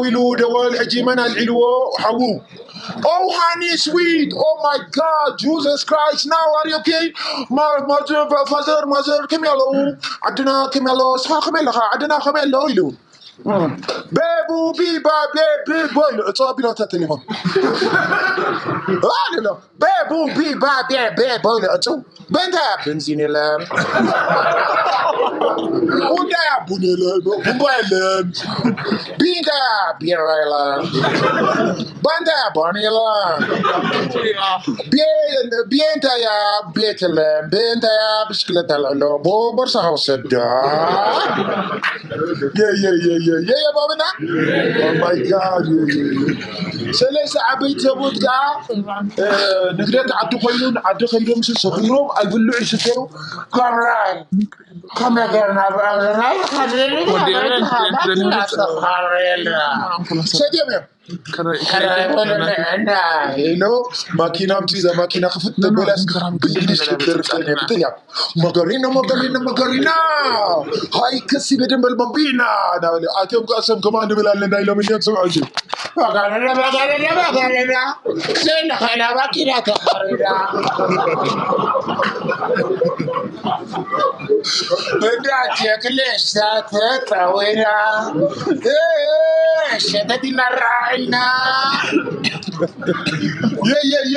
ኢሉ ደወል። ሕጂ መን ኣልዒልዎ? ሓዉ። Oh honey sweet, oh my God, Jesus Christ, now are you okay? Father, mother, ከመይ ኣለዉ? ዓድና ከመይ ኣለዉ? ንስኻ ከመይ ኣለኻ? ዓድና ከመይ ኣለዉ? ኢሉ። ቤቡ ቢባ ቤቢ ቦይ እጾ ቢሎ ተትሊኹም። ኣለ ቤቡ ቢባ ቤቢ ቦይ እጹ። በንታ ቤንዚን የለን። ቡንዳ ቡን የለን። ቡንባ የለን። ቢንዳ ቢራ የለን። ባንዳ ባን የለን። ቤንታ ያ ቤት የለን። ቤንታ ያ ብሽክለታ ኣሎ። ቦርሳ ወሰዳ። የየየየየ ባብና። Oh my God። ስለዚ ዓበይቲ ሰባት ከዓ ንግደት ዓዲ ኮይኑ ዓዲ ከይዶም ሰኪሮም ኣይብልዑ ይስተሩ። ከምራ ከመገርና ብኣገርና ሰድዮም እዮም። እና ኢሉ ማኪና ኣምፂ እዛ ማኪና ክፍት ተበላስ ብእንግሊዝ ክትደርፍ ጸኒሐ ብትል እያ። መገሪና መገሪና መገሪና ሃይ ከሲ በደንበል ባምቢና እናበለ ኣትዮም ከዓ ሰም ከማ ንብላለን ናይ ሎሚ እንዲኦም ስምዑ እዚ መገሪና መገሪና መገሪና ዘንኸላ ማኪና ተኸሪና እንዳት የክልሽ ተጠዊና ሸተት ይመራዕና የየየ